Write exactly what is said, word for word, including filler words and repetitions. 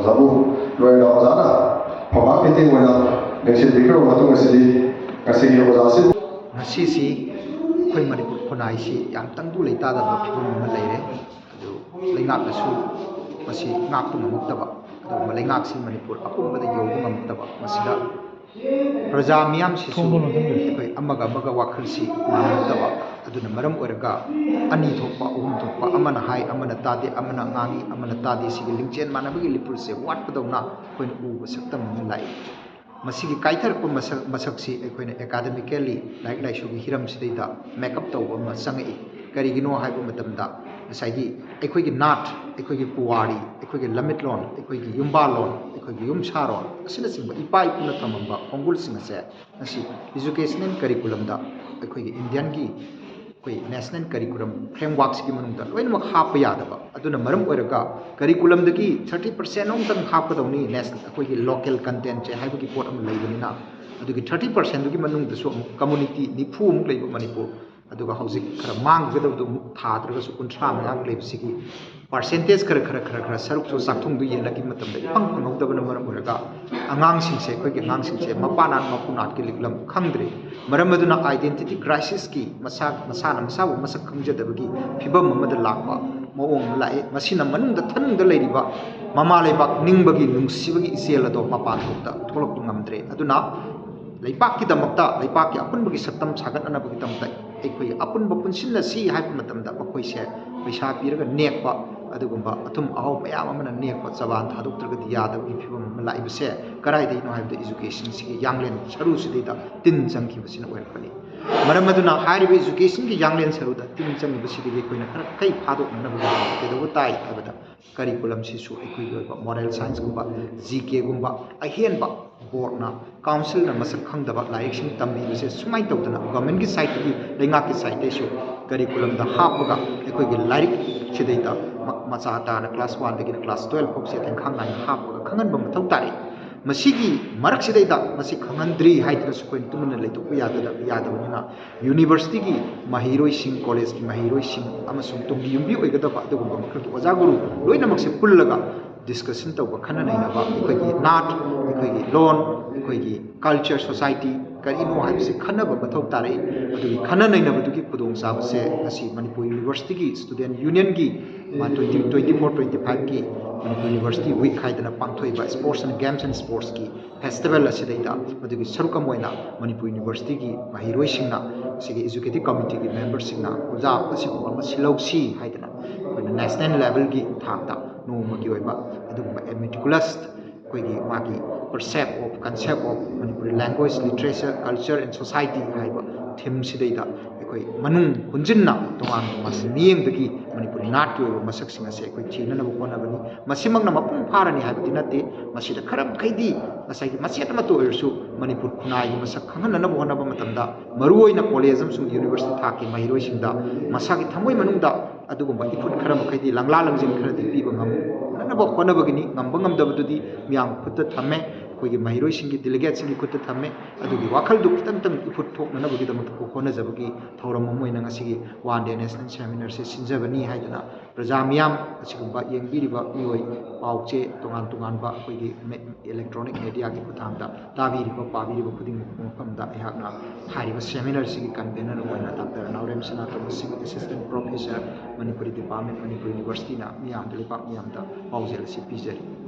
ꯇꯕꯨ ꯂꯣꯏꯅ ꯑꯣꯖꯥꯅ ꯐꯝꯕꯥꯛ ꯃꯤꯇꯤꯡ ꯑꯣꯏꯅ ꯂꯦꯡꯁꯤꯟꯕꯤꯈ꯭ꯔꯕ ꯃꯇꯨꯡ ꯑꯁꯤꯗꯤ ꯉꯁꯤꯒꯤ ꯑꯣꯖꯥꯁꯤꯕꯨ ꯉꯁꯤꯁꯤ ꯑꯩꯈꯣꯏ ꯃꯅꯤꯄꯨꯔ ꯈꯨꯟꯅꯥꯏꯁꯤ ꯌꯥꯝ ꯇꯪꯗꯨ ꯂꯩꯇꯥꯗꯕ ꯐꯤꯕꯝ ꯑꯃ ꯂꯩꯔꯦ꯫ ꯑꯗꯨ ꯂꯩꯉꯥꯛꯅꯁꯨ ꯃꯁꯤ ꯉꯥꯛꯄ ꯉꯝꯃꯛꯇꯕ, ꯑꯗꯨꯒꯨꯝꯕ ꯂꯩꯉꯥꯛꯁꯤ ꯃꯅꯤꯄꯨꯔ ꯑꯄꯨꯝꯕꯗ ꯌꯧꯕ ꯉꯝꯃꯛꯇꯕ, ꯃꯁꯤꯗ ꯄ꯭ꯔꯖꯥ ꯃꯤꯌꯥꯝꯁꯤꯁꯨ ꯑꯩꯈꯣꯏ ꯑꯃꯒ ꯑꯃꯒ ꯋꯥꯈꯜꯁꯤ ꯃꯥꯟꯅꯗꯕ, ꯑꯗꯨꯅ ꯃꯔꯝ ꯑꯣꯏꯔꯒ ꯑꯅꯤ ꯊꯣꯛꯄ, ꯑꯍꯨꯝ ꯊꯣꯛꯄ, ꯑꯃꯅ ꯍꯥꯏ ꯑꯃꯅ ꯇꯥꯗꯦ, ꯑꯃꯅ ꯉꯥꯡꯉꯤ ꯑꯃꯅ ꯇꯥꯗꯦ, ꯁꯤꯒꯤ ꯂꯤꯡꯖꯦꯜ ꯃꯥꯟꯅꯕꯒꯤ ꯂꯤꯄꯨꯜꯁꯦ ꯋꯥꯠꯄꯗꯧꯅ ꯑꯩꯈꯣꯏꯅ ꯎꯕ ꯁꯛꯇꯝ ꯑꯃ ꯂꯥꯛꯏ꯫ ꯃꯁꯤꯒꯤ ꯀꯥꯏꯊꯔꯛꯄ ꯃꯁꯛ ꯃꯁꯛꯁꯤ ꯑꯩꯈꯣꯏꯅ academically, ꯂꯥꯏꯔꯤꯛ ꯂꯥꯏꯁꯨꯒꯤ ꯍꯤꯔꯝꯁꯤꯗꯩꯗ make up ꯇꯧꯕ ꯑꯃ ꯆꯪꯉꯛꯏ꯫ ꯀꯔꯤꯒꯤꯅꯣ ꯍꯥꯏꯕ ꯃꯇꯝꯗ ꯉꯁꯥꯏꯒꯤ ꯑꯩꯈꯣꯏꯒꯤ ꯅꯥꯠ, ꯑꯩꯈꯣꯏꯒꯤ ꯄꯨꯋꯥꯔꯤ, ꯑꯩꯈꯣꯏꯒꯤ ꯂꯝꯃꯤꯠꯂꯣꯟ, ꯑꯩꯈꯣꯏꯒꯤ ꯌꯨꯝꯕꯥꯜꯂꯣꯟ, ꯑꯩꯈꯣꯏꯒꯤ ꯌꯨꯝꯁꯥꯔꯣꯟ ꯑꯁꯤꯅꯆꯤꯡꯕ ꯏꯄꯥ ꯏꯄꯨꯅ ꯊꯝꯃꯝꯕ ꯈꯣꯡꯒꯨꯜꯁꯤꯡ ꯑꯁꯦ ꯉꯁꯤ educational curriculumꯗ ꯑꯩꯈꯣꯏꯒꯤ ꯏꯟꯗꯤꯌꯥꯟꯒꯤ ꯑꯩꯈꯣꯏ national curriculum frameworkꯁꯤꯒꯤ ꯃꯅꯨꯡꯗ ꯂꯣꯏꯅꯃꯛ ꯍꯥꯞꯄ ꯌꯥꯗꯕ, ꯑꯗꯨꯅ ꯃꯔꯝ ꯑꯣꯏꯔꯒ curriculumꯗꯒꯤ thirty percent ꯑꯃꯇꯪ ꯍꯥꯞꯀꯗꯧꯅꯤ, ꯅꯦꯁ-, ꯑꯩꯈꯣꯏꯒꯤ local contentꯁꯦ ꯍꯥꯏꯕꯒꯤ ꯄꯣꯠ ꯑꯃ ꯂꯩꯕꯅꯤꯅ, ꯑꯗꯨꯒꯤ thirty percentꯗꯨꯒꯤ ꯃꯅꯨꯡꯗꯁꯨ ꯑꯃꯨꯛ community ꯅꯤꯐꯨ ꯑꯃꯨꯛ ꯂꯩꯕ ꯃꯅꯤꯄꯨꯔ, ꯑꯗꯨꯒ ꯍꯧꯖꯤꯛ ꯈꯔ ꯃꯥꯡꯒꯗꯕꯗꯨ ꯑꯃꯨꯛ ꯊꯥꯗ꯭ꯔꯒꯁꯨ ꯀꯨꯟꯊ꯭ꯔꯥ ꯃꯉꯥꯃꯨꯛ ꯂꯩꯕꯁꯤꯒꯤ percentage ꯈꯔ ꯈꯔ ꯈꯔ ꯈꯔ ꯁꯔꯨꯛꯁꯨ ꯆꯥꯛꯊꯨꯡꯗꯨ ꯌꯦꯟꯅꯈꯤꯕ ꯃꯇꯝꯗ ꯏꯐꯪ ꯐꯪꯍꯧꯗꯕꯅ ꯃꯔꯝ ꯑꯣꯏꯔꯒ ꯑꯉꯥꯡꯁꯤꯡꯁꯦ, ꯑꯩꯈꯣꯏꯒꯤ ꯑꯉꯥꯡꯁꯤꯡꯁꯦ ꯃꯄꯥ ꯅꯥꯠ ꯃꯄꯨ ꯅꯥꯠꯀꯤ ꯂꯤꯛꯂꯝ ꯈꯪꯗ꯭ꯔꯦ꯫ ꯃꯔꯝ ꯑꯗꯨꯅ identity crisisꯀꯤ ꯃꯁꯥ, ꯃꯁꯥꯅ ꯃꯁꯥꯕꯨ ꯃꯁꯛ ꯈꯪꯖꯗꯕꯒꯤ ꯐꯤꯕꯝ ꯑꯃꯗ ꯂꯥꯛꯄ ꯃꯑꯣꯡ ꯑꯃ ꯂꯥꯛꯏ꯫ ꯃꯁꯤꯅ ꯃꯅꯨꯡꯗ ꯊꯅꯨꯡꯗ ꯂꯩꯔꯤꯕ ꯃꯃꯥ ꯂꯩꯕꯥꯛ ꯅꯤꯡꯕꯒꯤ ꯅꯨꯡꯁꯤꯕꯒꯤ ꯏꯆꯦꯜ ꯑꯗꯣ ꯃꯄꯥꯟ ꯊꯣꯛꯇ ꯊꯣꯛꯂꯛꯄ ꯉꯝꯗ꯭ꯔꯦ꯫ ꯑꯗꯨꯅ ꯂꯩꯄꯥꯛꯀꯤꯗꯃꯛꯇ, ꯂꯩꯄꯥꯛꯀꯤ ꯑꯄꯨꯟꯕꯒꯤ ꯁꯛꯇꯝ ꯁꯥꯒꯠꯅꯅꯕꯒꯤꯗꯃꯛꯇ ꯑꯩꯈꯣꯏ ꯑꯄꯨꯟꯕ ꯄꯨꯟꯁꯤꯟꯅꯁꯤ ꯍꯥꯏꯕ ꯃꯇꯝꯗ ꯃꯈꯣꯏꯁꯦ ꯄꯩꯁꯥ ꯄꯤꯔꯒ ꯅꯦꯛꯄ, ꯑꯗꯨꯒꯨꯝꯕ ꯑꯊꯨꯝ ꯑꯍꯥꯎ ꯃꯌꯥꯝ ꯑꯃꯅ ꯅꯦꯛꯄ, ꯆꯕꯥꯟ ꯊꯥꯗꯣꯛꯇ꯭ꯔꯒꯗꯤ ꯌꯥꯗꯕꯒꯤ ꯐꯤꯕꯝ ꯑꯃ ꯂꯥꯛꯏꯕꯁꯦ ꯀꯗꯥꯏꯗꯒꯤꯅꯣ ꯍꯥꯏꯕꯗ educationꯁꯤꯒꯤ ꯌꯥꯡꯂꯦꯟ ꯁꯔꯨꯁꯤꯗꯩꯗ ꯇꯤꯟ ꯆꯪꯈꯤꯕꯁꯤꯅ ꯑꯣꯏꯔꯛꯄꯅꯤ꯫ ꯃꯔꯝ ꯑꯗꯨꯅ ꯍꯥꯏꯔꯤꯕ educationꯒꯤ ꯌꯥꯡꯂꯦꯟ ꯁꯔꯨꯗ ꯇꯤꯟ ꯆꯪꯉꯤꯕꯁꯤꯗꯒꯤ ꯑꯩꯈꯣꯏꯅ ꯈꯔ ꯀꯩ ꯐꯥꯗꯣꯛꯅꯅꯕꯒꯤꯗꯃꯛꯇ ꯀꯩꯗꯧꯕ ꯇꯥꯏ ꯍꯥꯏꯕꯗ curriculumꯁꯤꯁꯨ ꯑꯩꯈꯣꯏꯒꯤ ꯑꯣꯏꯕ moral scienceꯀꯨꯝꯕ, GKꯒꯨꯝꯕ ꯑꯍꯦꯟꯕ boardꯅ, councilꯅ ꯃꯁꯛ ꯈꯪꯗꯕ ꯂꯥꯏꯔꯤꯛꯁꯤꯡ ꯇꯝꯕꯤꯕꯁꯦ ꯁꯨꯃꯥꯏꯅ ꯇꯧꯗꯅ governmentꯀꯤ sideꯇꯒꯤ, ꯂꯩꯉꯥꯛꯀꯤ sideꯇꯩꯁꯨ curriculumꯗ ꯍꯥꯞꯄꯒ ꯑꯩꯈꯣꯏꯒꯤ ꯂꯥꯏꯔꯤꯛꯁꯤꯗꯩꯗ ꯃ-, ꯃꯆꯥ ꯇꯥꯅ class oneꯗꯒꯤꯅ class twelve ꯐꯥꯎꯁꯦ ꯇꯦꯡꯈꯥꯡ ꯅꯥꯏꯅ ꯍꯥꯞꯄꯒ ꯈꯪꯍꯟꯕ ꯃꯊꯧ ꯇꯥꯔꯤ꯫ ꯃꯁꯤꯒꯤ ꯃꯔꯛꯁꯤꯗꯩꯗ ꯃꯁꯤ ꯈꯪꯍꯟꯗ꯭ꯔꯤ ꯍꯥꯏꯗꯨꯅꯁꯨ ꯑꯩꯈꯣꯏꯅ ꯇꯨꯃꯤꯟꯅ ꯂꯩꯊꯣꯛꯄ ꯌꯥꯗ-, ꯌꯥꯗꯕꯅꯤꯅ universityꯒꯤ ꯃꯍꯩꯔꯣꯏꯁꯤꯡ, collegeꯀꯤ ꯃꯍꯩꯔꯣꯏꯁꯤꯡ ꯑꯃꯁꯨꯡ ꯇꯨꯡꯒꯤ ꯌꯨꯝꯕꯤ ꯑꯣꯏꯒꯗꯕ ꯑꯗꯨꯒꯨꯝꯕ ꯃꯈꯜꯒꯤ ꯑꯣꯖꯥ ꯒꯨꯔꯨ ꯂꯣꯏꯅꯃꯛꯁꯦ ꯄꯨꯜꯂꯒ ꯗꯤꯁꯀꯁꯟ ꯇꯧꯕ, ꯈꯟꯅ ꯅꯩꯅꯕ, ꯑꯩꯈꯣꯏꯒꯤ ꯅꯥꯠ, ꯑꯩꯈꯣꯏꯒꯤ ꯂꯣꯟ, ꯑꯩꯈꯣꯏꯒꯤ ꯀꯜꯆꯔ, ꯁꯣꯁꯥꯏꯇꯤ ꯀꯔꯤꯅꯣ ꯍꯥꯏꯕꯁꯤ ꯈꯟꯅꯕ ꯃꯊꯧ ꯇꯥꯔꯛꯏ꯫ ꯑꯗꯨꯒꯤ ꯈꯟꯅ ꯅꯩꯅꯕꯗꯨꯒꯤ ꯈꯨꯗꯣꯡꯆꯥꯕꯁꯦ ꯉꯁꯤ ꯃꯅꯤꯄꯨꯔ ꯌꯨꯅꯤꯚꯔꯁꯤꯇꯤꯒꯤ ꯁ꯭ꯇꯨꯗꯦꯟ ꯌꯨꯅꯤꯌꯟꯒꯤ ꯇ꯭ꯋꯦꯟꯇꯤ ꯇ꯭ꯋꯦꯟꯇꯤ ꯐꯣꯔ ꯇ꯭ꯋꯦꯟꯇꯤ ꯐꯥꯏꯚꯀꯤ ꯃꯅꯤꯄꯨꯔ ꯌꯨꯅꯤꯚꯔꯁꯤꯇꯤ ꯋꯤꯛ ꯍꯥꯏꯗꯅ ꯄꯥꯡꯊꯣꯛꯏꯕ ꯁ꯭ꯄꯣꯔꯠꯁ ꯑꯦꯟ ꯒꯦꯝꯁ ꯑꯦꯟ ꯁ꯭ꯄꯣꯔꯠꯁꯀꯤ ꯐꯦꯁꯇꯤꯚꯦꯜ ꯑꯁꯤꯗꯩꯗ ꯃꯗꯨꯒꯤ ꯁꯔꯨꯛ ꯑꯃ ꯑꯣꯏꯅ ꯃꯅꯤꯄꯨꯔ ꯌꯨꯅꯤꯚꯔꯁꯤꯇꯤꯒꯤ ꯃꯍꯩꯔꯣꯏꯁꯤꯡꯅ, ꯁꯤꯒꯤ ꯑꯦꯛꯖꯤꯀ꯭ꯌꯨꯇꯤꯚ ꯀꯝꯃꯤꯇꯤꯒꯤ ꯃꯦꯝꯕꯔꯁꯤꯡꯅ ꯑꯣꯖꯥ ꯑꯁꯤꯒꯨꯝꯕ ꯑꯃ ꯁꯤꯜꯍꯧꯁꯤ ꯍꯥꯏꯗꯅ ꯑꯩꯈꯣꯏꯅ ꯅꯦꯁꯅꯦꯜ ꯂꯦꯚꯦꯜꯒꯤ ꯊꯥꯛꯇ ꯅꯣꯡꯃꯒꯤ ꯑꯣꯏꯕ ꯑꯗꯨꯒꯨꯝꯕ ꯃꯦꯇꯤꯀꯨꯂꯁ ꯑꯩꯈꯣꯏꯒꯤ ꯃꯥꯒꯤ percept of concept of Manipuri language, literature, culture and society ꯍꯥꯏꯕ ꯊꯤꯝꯁꯤꯗꯩꯗ ꯑꯩꯈꯣꯏ ꯃꯅꯨꯡ ꯍꯨꯟꯖꯤꯟꯅ ꯇꯣꯉꯥꯟ ꯇꯣꯉꯥꯟꯕ ꯃꯤꯠꯌꯦꯡꯗꯒꯤ ꯃꯅꯤꯄꯨꯔꯤ ꯅꯥꯠꯀꯤ ꯑꯣꯏꯕ ꯃꯁꯛꯁꯤꯡ ꯑꯁꯦ ꯑꯩꯈꯣꯏ ꯊꯤꯅꯅꯕ ꯍꯣꯠꯅꯕꯅꯤ꯫ ꯃꯁꯤꯃꯛꯅ ꯃꯄꯨꯡ ꯐꯥꯔꯅꯤ ꯍꯥꯏꯕꯗꯤ ꯅꯠꯇꯦ꯫ ꯃꯁꯤꯗ ꯈꯔ ꯃꯈꯩꯗꯤ ꯉꯁꯥꯏꯒꯤ ꯃꯆꯦꯠ ꯑꯃꯠꯇ ꯑꯣꯏꯔꯁꯨ ꯃꯅꯤꯄꯨꯔ ꯈꯨꯟꯅꯥꯏꯒꯤ ꯃꯁꯛ ꯈꯪꯍꯟꯅꯅꯕ ꯍꯣꯠꯅꯕ ꯃꯇꯝꯗ, ꯃꯔꯨꯑꯣꯏꯅ ꯀꯣꯂꯦꯖ ꯑꯃꯁꯨꯡ ꯌꯨꯅꯤꯚꯔꯁꯤꯇꯤ ꯊꯥꯛꯀꯤ ꯃꯍꯩꯔꯣꯏꯁꯤꯡꯗ ꯃꯁꯥꯒꯤ ꯊꯃꯣꯏ ꯃꯅꯨꯡꯗ ꯑꯗꯨꯒꯨꯝꯕ ꯏꯐꯨꯠ ꯈꯔ ꯃꯈꯩꯗꯤ, ꯂꯪꯂꯥ ꯂꯪꯖꯤꯟ ꯈꯔꯗꯤ ꯄꯤꯕ ꯉꯝꯅꯅꯕ ꯍꯣꯠꯅꯕꯒꯤꯅꯤ꯫ ꯉꯝꯕ ꯉꯝꯗꯕꯗꯨꯗꯤ ꯃꯤꯌꯥꯝ ꯈꯨꯠꯇ ꯊꯝꯃꯦ, ꯑꯩꯈꯣꯏꯒꯤ ꯃꯍꯩꯔꯣꯏꯁꯤꯡꯒꯤ, ꯗꯦꯂꯤꯒꯦꯠꯁꯤꯡꯒꯤ ꯈꯨꯠꯇ ꯊꯝꯃꯦ꯫ ꯑꯗꯨꯒꯤ ꯋꯥꯈꯜꯗꯨ ꯈꯤꯇꯪ ꯈꯤꯇꯪ ꯏꯐꯨꯠ ꯊꯣꯛꯅꯅꯕꯒꯤꯗꯃꯛꯇ ꯍꯣꯠꯅꯖꯕꯒꯤ ꯊꯧꯔꯝ ꯑꯃ ꯑꯣꯏꯅ ꯉꯁꯤꯒꯤ ꯋꯥꯟ ꯗꯦ ꯅꯦꯁꯅꯦꯜ ꯁꯦꯃꯤꯅꯥꯔꯁꯦ ꯁꯤꯟꯖꯕꯅꯤ ꯍꯥꯏꯗꯅ ꯄ꯭ꯔꯖꯥ ꯃꯤꯌꯥꯝ, ꯑꯁꯤꯒꯨꯝꯕ ꯌꯦꯡꯕꯤꯔꯤꯕ ꯃꯤꯑꯣꯏ, ꯄꯥꯎ ꯆꯦ ꯇꯣꯉꯥꯟ ꯇꯣꯉꯥꯟꯕ ꯑꯩꯈꯣꯏꯒꯤ ꯃꯦ-, ꯏꯂꯦꯛꯇ꯭ꯔꯣꯅꯤꯛ ꯃꯦꯗꯤꯌꯥꯒꯤ ꯈꯨꯠꯊꯥꯡꯗ ꯇꯥꯕꯤꯔꯤꯕ, ꯄꯥꯕꯤꯔꯤꯕ ꯈꯨꯗꯤꯡꯃꯛ ꯃꯐꯝꯗ ꯑꯩꯍꯥꯛꯅ ꯍꯥꯏꯔꯤꯕ ꯁꯦꯃꯤꯅꯥꯔꯁꯤꯒꯤ ꯀꯟꯚꯦꯅꯔ ꯑꯣꯏꯅ doctor Naorem Sanatomba Singh, assistant professor, Manipuri department, Manipur ꯌꯨꯅꯤꯚꯔꯁꯤꯇꯤꯅ ꯃꯤꯌꯥꯝꯗ, ꯂꯩꯕꯥꯛ ꯃꯤꯌꯥꯝꯗ ꯄꯥꯎꯖꯦꯜ ꯑꯁꯤ ꯄꯤꯖꯔꯤ꯫